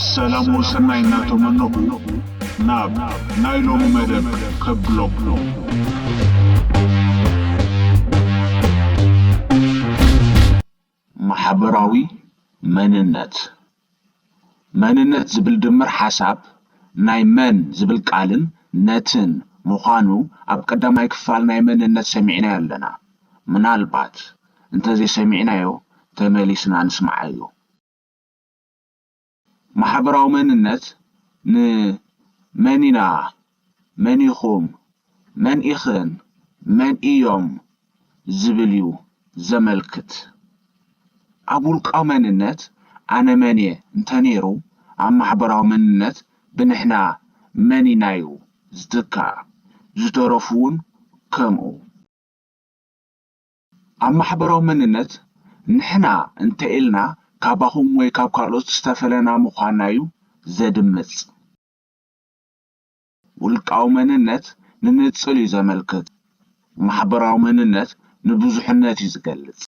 ሰላም ወሰናይ እናተመነኹ ናብ ናይ ሎሚ መደብ ከብለኩም። ማሕበራዊ መንነት። መንነት ዝብል ድምር ሓሳብ ናይ መን ዝብል ቃልን ነትን ምዃኑ ኣብ ቀዳማይ ክፋል ናይ መንነት ሰሚዕናዮ ኣለና። ምናልባት እንተዘይሰሚዕናዮ ተመሊስና ንስምዓዮ። ማሕበራዊ መንነት ንመን ኢና፣ መን ኢኹም፣ መን ኢኽን፣ መን እዮም ዝብል እዩ ዘመልክት። ኣብ ውልቃዊ መንነት ኣነ መን እየ እንተነይሩ፣ ኣብ ማሕበራዊ መንነት ብንሕና መን ኢና እዩ ዝትካእ። ዝደረፉ እውን ከምኡ። ኣብ ማሕበራዊ መንነት ንሕና እንተ ኢልና ካባኹም ወይ ካብ ካልኦት ዝተፈለና ምዃንና እዩ ዘድምጽ። ውልቃዊ መንነት ንንጽል እዩ ዘመልክት። ማሕበራዊ መንነት ንብዙሕነት እዩ ዝገልጽ።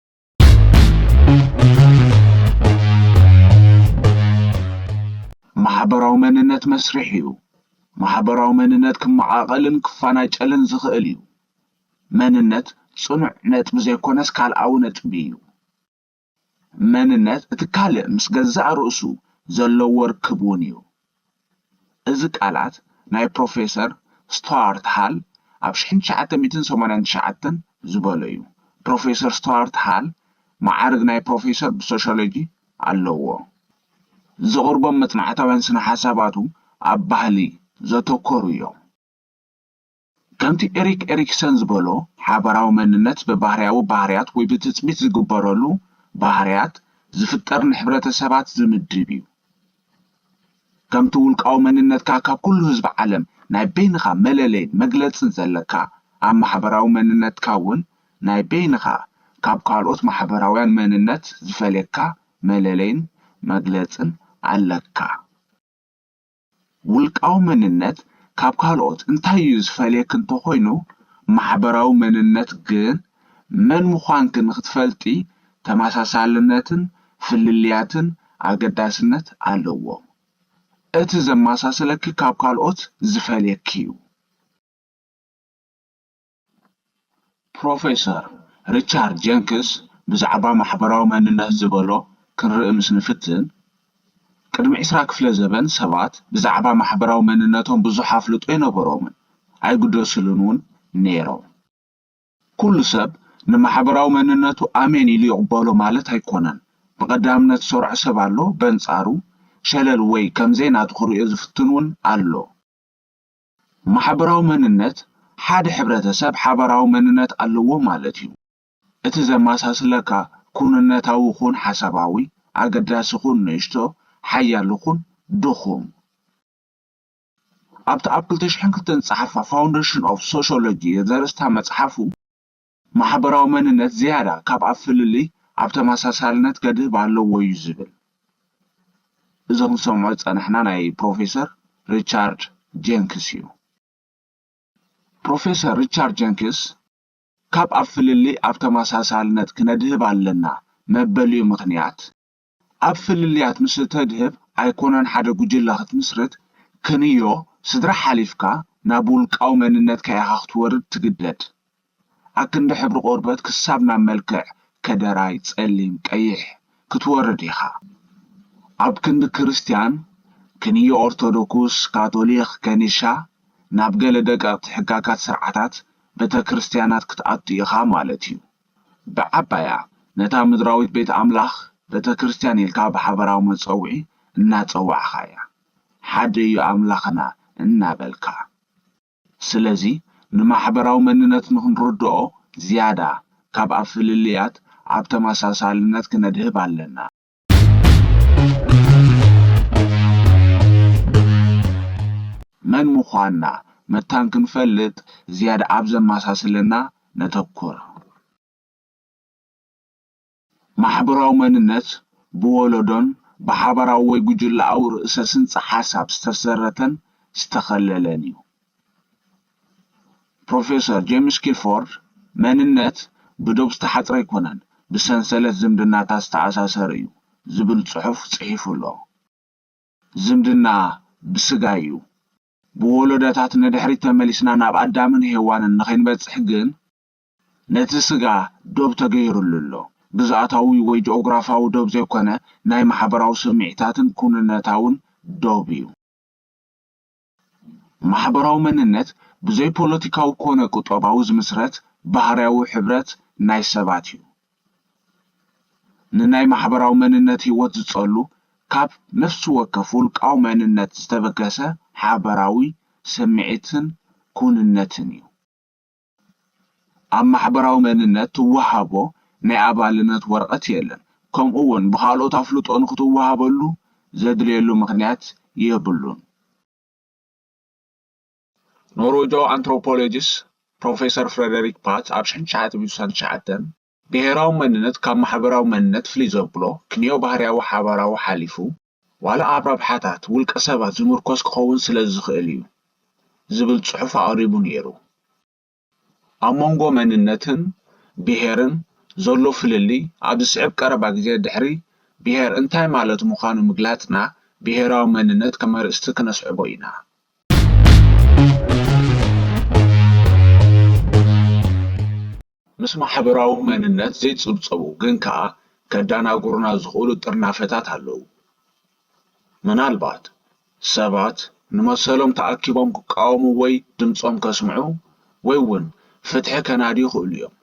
ማሕበራዊ መንነት መስርሕ እዩ። ማሕበራዊ መንነት ክመቓቐልን ክፈናጨልን ዝኽእል እዩ። መንነት ጽኑዕ ነጥቢ ዘይኮነስ ካልኣዊ ነጥቢ እዩ። መንነት እቲ ካልእ ምስ ገዛእ ርእሱ ዘለዎ ርክብ እውን እዩ። እዚ ቃላት ናይ ፕሮፌሰር ስቱዋርት ሃል ኣብ ሽሕን ትሽዓተ ሚእትን ሰማንያን ትሽዓተን ዝበሎ እዩ። ፕሮፌሰር ስቱዋርት ሃል መዓርግ ናይ ፕሮፌሰር ብሶሽዮሎጂ ኣለዎ። ዘቕርቦም መጽናዕታውያን ስነ ሓሳባቱ ኣብ ባህሊ ዘተኮሩ እዮም። ከምቲ ኤሪክ ኤሪክሰን ዝበሎ፣ ሓባራዊ መንነት ብባህርያዊ ባህርያት ወይ ብትጽቢት ዝግበረሉ ባህርያት ዝፍጠር ንሕብረተሰባት ዝምድብ እዩ። ከምቲ ውልቃዊ መንነትካ ካብ ኩሉ ህዝቢ ዓለም ናይ በይንኻ መለለይን መግለጽን ዘለካ፣ ኣብ ማሕበራዊ መንነትካ እውን ናይ በይንኻ ካብ ካልኦት ማሕበራውያን መንነት ዝፈልየካ መለለይን መግለጽን ኣለካ። ውልቃዊ መንነት ካብ ካልኦት እንታይ እዩ ዝፈልየኪ እንተኾይኑ፣ ማሕበራዊ መንነት ግን መን ምዃንኪ ንኽትፈልጢ ተመሳሳልነትን ፍልልያትን ኣገዳስነት ኣለዎ። እቲ ዘመሳስለኪ ካብ ካልኦት ዝፈልየኪ እዩ። ፕሮፌሰር ሪቻርድ ጀንክስ ብዛዕባ ማሕበራዊ መንነት ዝበሎ ክንርኢ ምስ ንፍትን፣ ቅድሚ ዕስራ ክፍለ ዘበን ሰባት ብዛዕባ ማሕበራዊ መንነቶም ብዙሕ ኣፍልጦ ኣይነበሮምን፣ ኣይግደስሉን እውን ነይሮም። ኩሉ ሰብ ንማሕበራዊ መንነቱ ኣሜን ኢሉ ይቕበሎ ማለት ኣይኮነን። ብቐዳምነት ዝሰርዖ ሰብ ኣሎ፣ በንጻሩ ሸለል ወይ ከም ዘይናቱ ክርእዮ ዝፍትን እውን ኣሎ። ማሕበራዊ መንነት፣ ሓደ ሕብረተሰብ ሓባራዊ መንነት ኣለዎ ማለት እዩ። እቲ ዘመሳስለካ ኩንነታዊ ኩን ሓሳባዊ፣ ኣገዳሲ ኩን ንእሽቶ፣ ሓያል ኩን ድኹም። ኣብቲ ኣብ ክልተ ሽሕን ክልተን ዝጸሓፋ ፋውንዴሽን ኦፍ ሶሽዮሎጂ ዘርእስታ መጽሓፉ፣ ማሕበራዊ መንነት ዝያዳ ካብ ኣብ ፍልልይ ኣብ ተመሳሳልነት ከድህብ ኣለዎ እዩ ዝብል። እዚ ክንሰምዖ ዝጸናሕና ናይ ፕሮፌሰር ሪቻርድ ጀንክስ እዩ። ፕሮፌሰር ሪቻርድ ጀንክስ ካብ ኣብ ፍልልይ ኣብ ተመሳሳልነት ክነድህብ ኣለና መበሊኡ ምኽንያት፣ ኣብ ፍልልያት ምስ እተድህብ ኣይኮነን ሓደ ጉጅለ ክትምስርት፣ ክንዮ ስድራ ሓሊፍካ ናብ ውልቃዊ መንነትካ ኢኻ ክትወርድ ትግደድ። ኣክንዲ ሕብሪ ቆርበት ክሳብ ናብ መልክዕ ከደራይ፣ ጸሊም፣ ቀይሕ ክትወርድ ኢኻ። ኣብ ክንዲ ክርስትያን ክንዮ ኦርቶዶክስ፣ ካቶሊኽ፣ ከኒሻ ናብ ገለ ደቀቕቲ ሕጋጋት ስርዓታት ቤተ ክርስትያናት ክትኣቱ ኢኻ ማለት እዩ። ብዓባያ ነታ ምድራዊት ቤት ኣምላኽ ቤተ ክርስትያን ኢልካ ብሓበራዊ መጸውዒ እናጸዋዕኻያ፣ ሓደ እዩ ኣምላኽና እናበልካ። ስለዚ ንማሕበራዊ መንነት ንኽንርድኦ ዝያዳ ካብ ኣብ ፍልልያት ኣብ ተመሳሳልነት ክነድህብ ኣለና። መን ምዃንና መታን ክንፈልጥ ዝያዳ ኣብ ዘመሳስለና ነተኩር። ማሕበራዊ መንነት ብወለዶን ብሓባራዊ ወይ ጉጅለኣዊ ርእሰ ስንጸ ሓሳብ ዝተሰረተን ዝተኸለለን እዩ። ፕሮፌሰር ጄምስ ኪልፎርድ፣ መንነት ብዶብ ዝተሓጽረ ኣይኮነን፣ ብሰንሰለት ዝምድናታት ዝተኣሳሰረ እዩ። ዝብል ጽሑፍ ጽሒፉ ኣሎ። ዝምድና ብስጋ እዩ። ብወለዶታት ንድሕሪት ተመሊስና ናብ ኣዳምን ሄዋንን ንኸይንበጽሕ ግን፣ ነቲ ስጋ ዶብ ተገይሩሉ ኣሎ። ግዝኣታዊ ወይ ጂኦግራፋዊ ዶብ ዘይኮነ፣ ናይ ማሕበራዊ ስምዒታትን ኩንነታውን ዶብ እዩ። ማሕበራዊ መንነት ብዘይ ፖለቲካዊ ኮነ ቁጠባዊ ዝምስረት ባህርያዊ ሕብረት ናይ ሰባት እዩ። ንናይ ማሕበራዊ መንነት ህይወት ዝጸሉ፣ ካብ ነፍሲ ወከፍ ውልቃዊ መንነት ዝተበገሰ ሓበራዊ ስምዒትን ኩንነትን እዩ። ኣብ ማሕበራዊ መንነት ትወሃቦ ናይ ኣባልነት ወረቐት የለን፣ ከምኡ እውን ብኻልኦት ኣፍልጦ ንክትወሃበሉ ዘድልየሉ ምኽንያት የብሉን። ኖርወጃዊ ኣንትሮፖሎጂስት ፕሮፌሰር ፍረደሪክ ፓት ኣብ ሽሕን ትሽዓተ ሚእትን ስሳን ትሽዓተን፣ ብሄራዊ መንነት ካብ ማሕበራዊ መንነት ፍልይ ዘብሎ ክንዮ ባህርያዊ ሓባራዊ ሓሊፉ፣ ዋላ ኣብ ረብሓታት ውልቀ ሰባት ዝምርኮስ ክኸውን ስለ ዝኽእል እዩ ዝብል ጽሑፍ ኣቕሪቡ ነይሩ። ኣብ መንጎ መንነትን ብሄርን ዘሎ ፍልልይ ኣብ ዝስዕብ ቀረባ ግዜ ድሕሪ ብሄር እንታይ ማለት ምዃኑ ምግላጽና፣ ብሄራዊ መንነት ከም ኣርእስቲ ክነስዕቦ ኢና። ምስ ማሕበራዊ መንነት ዘይጽብጸቡ ግን ከኣ ከዳናግሩና ዝኽእሉ ጥርናፈታት ኣለዉ። ምናልባት ሰባት ንመሰሎም ተኣኪቦም ክቃወሙ ወይ ድምጾም ከስምዑ ወይ እውን ፍትሒ ከናድዩ ይኽእሉ እዮም።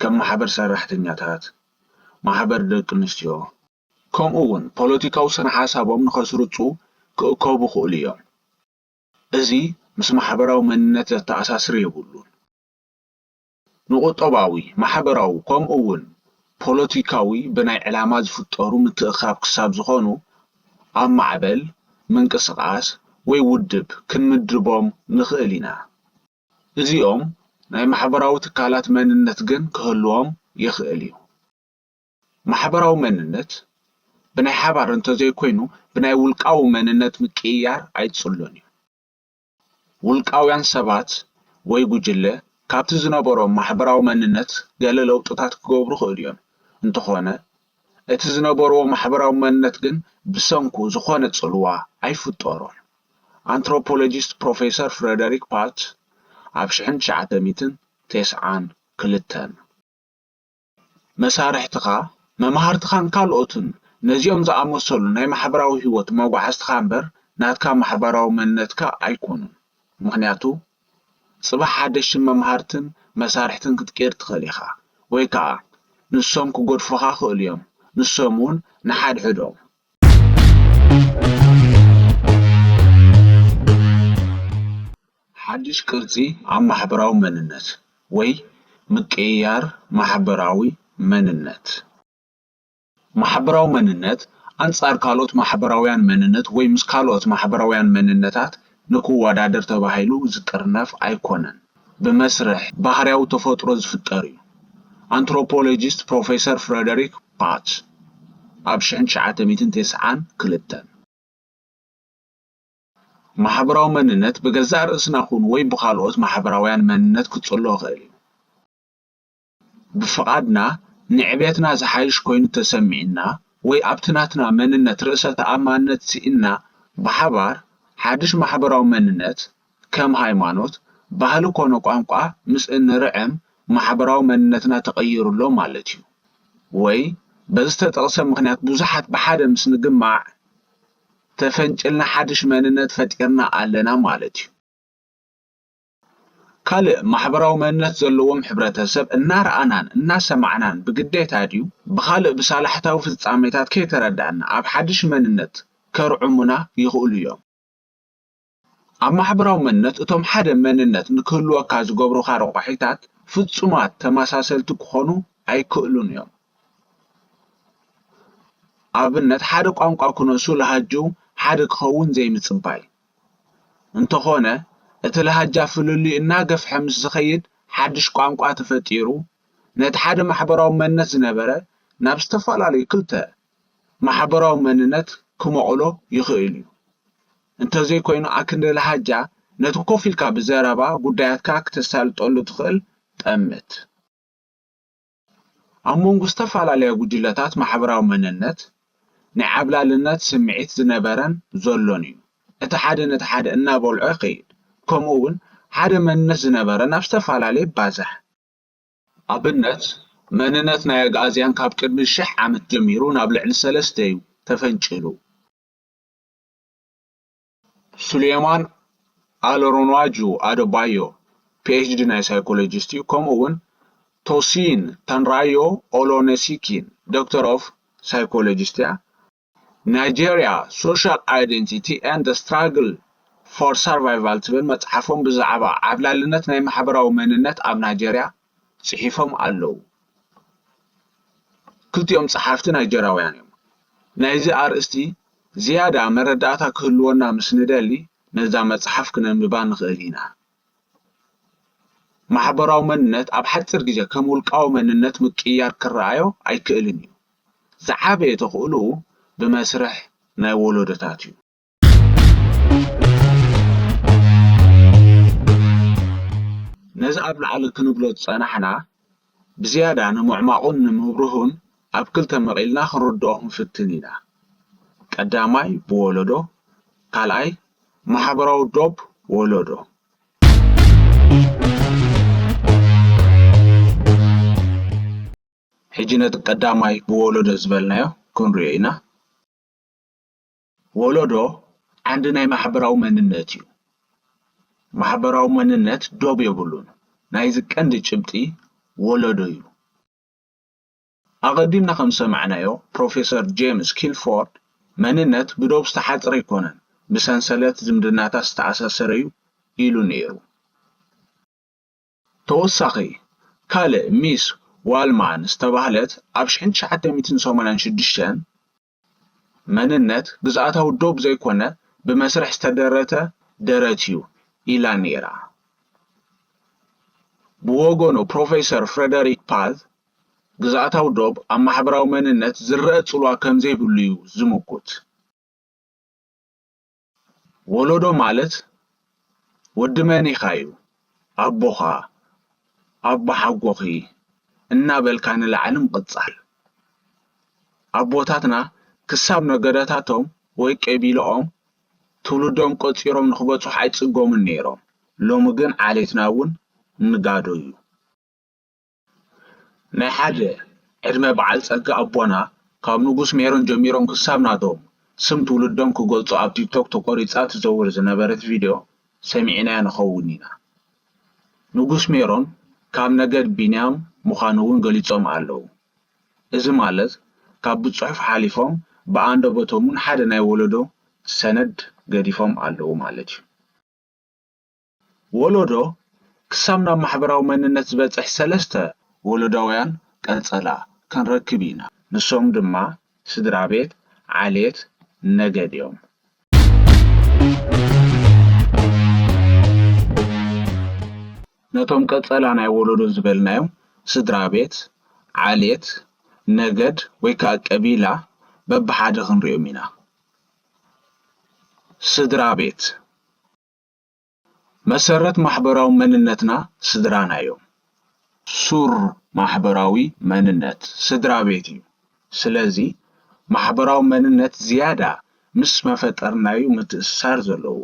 ከም ማሕበር ሰራሕተኛታት፣ ማሕበር ደቂ ኣንስትዮ፣ ከምኡ እውን ፖለቲካዊ ስነ ሓሳቦም ንኸስርጹ ክእከቡ ይኽእሉ እዮም። እዚ ምስ ማሕበራዊ መንነት ዘተኣሳስር የብሉን። ንቁጠባዊ፣ ማሕበራዊ፣ ከምኡ እውን ፖለቲካዊ ብናይ ዕላማ ዝፍጠሩ ምትእኻብ ክሳብ ዝኾኑ፣ ኣብ ማዕበል፣ ምንቅስቓስ ወይ ውድብ ክንምድቦም ንኽእል ኢና። እዚኦም ናይ ማሕበራዊ ትካላት መንነት ግን ክህልዎም ይኽእል እዩ። ማሕበራዊ መንነት ብናይ ሓባር እንተዘይኮይኑ፣ ብናይ ውልቃዊ መንነት ምቅይያር ኣይጽሎን እዩ። ውልቃውያን ሰባት ወይ ጉጅለ ካብቲ ዝነበሮም ማሕበራዊ መንነት ገለ ለውጥታት ክገብሩ ይኽእሉ እዮም። እንተኾነ፣ እቲ ዝነበርዎ ማሕበራዊ መንነት ግን ብሰንኩ ዝኾነ ጽልዋ ኣይፍጠሮን። ኣንትሮፖሎጂስት ፕሮፌሰር ፍረደሪክ ፓት ኣብ ሽሕን ትሽዓተ ሚእትን ተስዓን ክልተን። መሳርሕትኻ፣ መማህርትኻን ካልኦትን ነዚኦም ዝኣመሰሉ ናይ ማሕበራዊ ህይወት መጓዓዝትኻ እምበር ናትካ ማሕበራዊ መንነትካ ኣይኮኑን። ምኽንያቱ፣ ጽባሕ ሓደ ሽም መማህርትን መሳርሕትን ክትቅይር ትኽእል ኢኻ፣ ወይ ከኣ ንሶም ክገድፉኻ ይኽእሉ እዮም፣ ንሶም እውን ንሓድሕዶም። ሓድሽ ቅርጺ ኣብ ማሕበራዊ መንነት ወይ ምቅይያር ማሕበራዊ መንነት። ማሕበራዊ መንነት ኣንጻር ካልኦት ማሕበራውያን መንነት ወይ ምስ ካልኦት ማሕበራውያን መንነታት ንክወዳደር ተባሂሉ ዝጥርነፍ ኣይኮነን። ብመስርሕ ባህርያዊ ተፈጥሮ ዝፍጠር እዩ። ኣንትሮፖሎጂስት ፕሮፌሰር ፍረደሪክ ፓት ኣብ ሽሕን ትሽዓተ ሚእትን ተስዓን ክልተን። ማሕበራዊ መንነት ብገዛእ ርእስና ኹን ወይ ብኻልኦት ማሕበራውያን መንነት ክጽሎ ይኽእል እዩ። ብፍቓድና ንዕቤትና ዝሓይሽ ኮይኑ ተሰሚዕና ወይ ኣብቲ ናትና መንነት ርእሰ ተኣማንነት ስኢንና ብሓባር ሓድሽ ማሕበራዊ መንነት ከም ሃይማኖት፣ ባህሊ ኮነ ቋንቋ ምስ እንርዕም ማሕበራዊ መንነትና ተቐይሩ ኣሎ ማለት እዩ። ወይ በዚ ዝተጠቕሰ ምኽንያት ብዙሓት ብሓደ ምስ ንግማዕ ተፈንጭልና ሓድሽ መንነት ፈጢርና ኣለና ማለት እዩ። ካልእ ማሕበራዊ መንነት ዘለዎም ሕብረተሰብ እናረኣናን እናሰማዕናን ብግዴታ ድዩ ብኻልእ ብሳላሕታዊ ፍጻሜታት ከይተረዳእና ኣብ ሓድሽ መንነት ከርዕሙና ይኽእሉ እዮም። ኣብ ማሕበራዊ መንነት እቶም ሓደ መንነት ንክህልወካ ዝገብሩኻ ረቋሒታት ፍጹማት ተመሳሰልቲ ክኾኑ ኣይክእሉን እዮም። ኣብነት ሓደ ቋንቋ ክነሱ ለሃጅኡ ሓደ ክኸውን ዘይምጽባይ። እንተኾነ እቲ ለሃጃ ፍልልዩ እናገፍሐ ምስ ዝኸይድ ሓድሽ ቋንቋ ተፈጢሩ ነቲ ሓደ ማሕበራዊ መንነት ዝነበረ ናብ ዝተፈላለዩ ክልተ ማሕበራዊ መንነት ክመቕሎ ይኽእል እዩ። እንተዘይኮይኑ ኣክንዲ ለሃጃ ነቲ ኮፍ ኢልካ ብዘረባ ጉዳያትካ ክተሳልጠሉ ትኽእል ጠምት። ኣብ መንጎ ዝተፈላለያ ጉጅለታት ማሕበራዊ መንነት ናይ ዓብላልነት ስምዒት ዝነበረን ዘሎን እዩ። እቲ ሓደ ነቲ ሓደ እናበልዖ ይኸይድ። ከምኡ እውን ሓደ መንነት ዝነበረ ናብ ዝተፈላለየ ይባዛሕ። ኣብነት፣ መንነት ናይ ኣግኣዝያን ካብ ቅድሚ ሽሕ ዓመት ጀሚሩ ናብ ልዕሊ ሰለስተ እዩ ተፈንጭሉ። ሱሌማን ኣልሮንዋጁ ኣደባዮ፣ ፒ ኤች ዲ ናይ ሳይኮሎጂስት እዩ። ከምኡ እውን ቶሲን ተንራዮ ኦሎነሲኪን፣ ዶክተር ኦፍ ሳይኮሎጂስት እያ። ናይጄርያ፣ ሶሻል ኣይደንቲቲ ኤንድ ስትራግል ፎር ሰርቫይቫል ትብል መጽሓፎም ብዛዕባ ዓብላልነት ናይ ማሕበራዊ መንነት ኣብ ናይጄርያ ጽሒፎም ኣለዉ። ክልቲኦም ጸሓፍቲ ናይጀራውያን እዮም። ናይዚ ኣርእስቲ ዝያዳ መረዳእታ ክህልወና ምስ ንደሊ፣ ነዛ መጽሓፍ ክነንብባ ንኽእል ኢና። ማሕበራዊ መንነት ኣብ ሓጺር ግዜ ከም ውልቃዊ መንነት ምቅይያር ክረኣዮ ኣይክእልን እዩ። ዝዓበየ ተኽእሎኡ ብመስርሕ ናይ ወለዶታት እዩ። ነዚ ኣብ ላዕሊ ክንብሎ ዝጸናሕና፣ ብዝያዳ ንምዕማቑን ንምብርሁን ኣብ ክልተ መቒልና ክንርድኦ ክንፍትን ኢና። ቀዳማይ ብወለዶ፣ ካልኣይ ማሕበራዊ ዶብ ወለዶ። ሕጂ ነቲ ቀዳማይ ብወለዶ ዝበልናዮ ክንሪኦ ኢና። ወለዶ ዓንዲ ናይ ማሕበራዊ መንነት እዩ። ማሕበራዊ መንነት ዶብ የብሉን። ናይዚ ቀንዲ ጭብጢ ወለዶ እዩ። ኣቐዲምና ከም ዝሰማዕናዮ፣ ፕሮፌሰር ጄምስ ኪልፎርድ፣ መንነት ብዶብ ዝተሓጽረ ኣይኮነን፣ ብሰንሰለት ዝምድናታት ዝተኣሳሰረ እዩ ኢሉ ነይሩ። ተወሳኺ፣ ካልእ ሚስ ዋልማን ዝተባህለት ኣብ ሽሕን ትሽዓተ ሚእትን ሰማንያን ሽዱሽተን፣ መንነት ግዝኣታዊ ዶብ ዘይኮነ ብመስርሕ ዝተደረተ ደረት እዩ ኢላ ነይራ። ብወገኑ ፕሮፌሰር ፍረደሪክ ፓዝ፣ ግዝኣታዊ ዶብ ኣብ ማሕበራዊ መንነት ዝረኣ ጽልዋ ከም ዘይብሉ እዩ ዝምጉት። ወለዶ ማለት ወዲ መን ኢኻ እዩ፣ ኣቦኻ፣ ኣቦ ሓጎኺ እናበልካ ንላዕሊ ምቕጻል። ኣቦታትና ክሳብ ነገደታቶም ወይ ቀቢልኦም ትውልዶም ቆጺሮም ንኽበጽሑ ኣይጽገሙን ነይሮም። ሎሚ ግን ዓሌትና እውን ንጋዶ እዩ። ናይ ሓደ ዕድመ በዓል ጸጋ ኣቦና ካብ ንጉስ ሜሮን ጀሚሮም ክሳብ ናቶም ስም ትውልዶም ክገልጹ ኣብ ቲክቶክ ተቆሪጻ ትዘውር ዝነበረት ቪድዮ ሰሚዕናያ ንኸውን ኢና። ንጉስ ሜሮን ካብ ነገድ ቢንያም ምዃኑ እውን ገሊጾም ኣለዉ። እዚ ማለት ካብ ብጽሑፍ ሓሊፎም ብኣንደበቶም እውን ሓደ ናይ ወለዶ ሰነድ ገዲፎም ኣለዉ ማለት እዩ። ወለዶ ክሳብ ናብ ማሕበራዊ መንነት ዝበጽሕ ሰለስተ ወለዳውያን ቀጸላ ክንረክብ ኢና። ንሶም ድማ ስድራ ቤት፣ ዓሌት፣ ነገድ እዮም። ነቶም ቀጸላ ናይ ወለዶ ዝበልናዮም ስድራ ቤት፣ ዓሌት፣ ነገድ ወይ ከኣ ቀቢላ በብሓደ ክንሪኦም ኢና። ስድራ ቤት። መሰረት ማሕበራዊ መንነትና ስድራና እዮም። ሱር ማሕበራዊ መንነት ስድራ ቤት እዩ። ስለዚ ማሕበራዊ መንነት ዝያዳ ምስ መፈጠርናዩ ምትእስሳር ዘለዎ።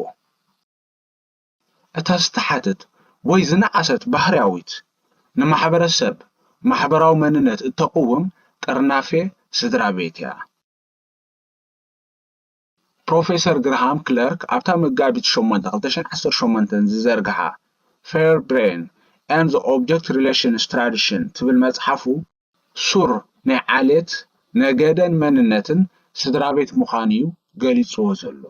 እታ ዝተሓተት ወይ ዝነኣሰት ባህርያዊት ንማሕበረሰብ ማሕበራዊ መንነት እተቕውም ጥርናፌ ስድራ ቤት እያ። ፕሮፌሰር ግርሃም ክለርክ ኣብታ መጋቢት ሸሞንተ ክልተ ሽሕን ዓሰርተ ሸሞንተን ዝዘርግሓ Fair Brain and the Object Relations Tradition ትብል መጽሓፉ ሱር ናይ ዓሌት፣ ነገደን መንነትን ስድራ ቤት ምዃኑ እዩ ገሊጽዎ ዘሎ።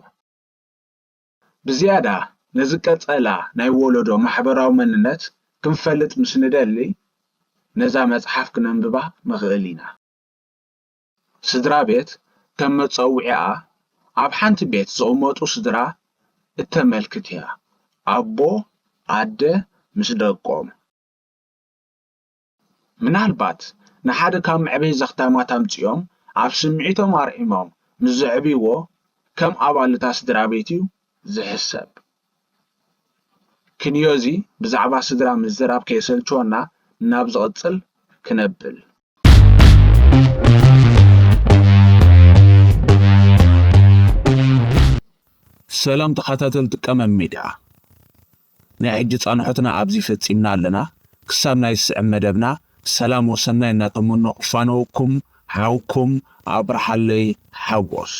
ብዝያዳ ነዚ ቀጸላ ናይ ወለዶ ማሕበራዊ መንነት ክንፈልጥ ምስ ንደሊ፣ ነዛ መጽሓፍ ክነንብባ ንኽእል ኢና። ስድራ ቤት ከም መጸውዒኣ ኣብ ሓንቲ ቤት ዝቕመጡ ስድራ እተመልክት እያ። ኣቦ፣ ኣደ ምስ ደቆም። ምናልባት ንሓደ ካብ መዕበዪ ዘኽታማት ኣምጺኦም ኣብ ስምዒቶም ኣርዒሞም ምስ ዘዕብይዎ ከም ኣባል እታ ስድራ ቤት እዩ ዝሕሰብ። ክንዮዚ ብዛዕባ ስድራ ምዝራብ ከየሰልችወና ናብ ዝቕጽል ክነብል። ሰላም ተኸታተልቲ ቀመም ሚድያ፣ ናይ ሕጂ ጻንሖትና ኣብዚ ፈጺምና ኣለና። ክሳብ ናይ ዝስዕብ መደብና ሰላም ወሰናይ እናተመነኹ ክፋነወኩም ሓውኩም ኣብርሃለይ ሓጎስ።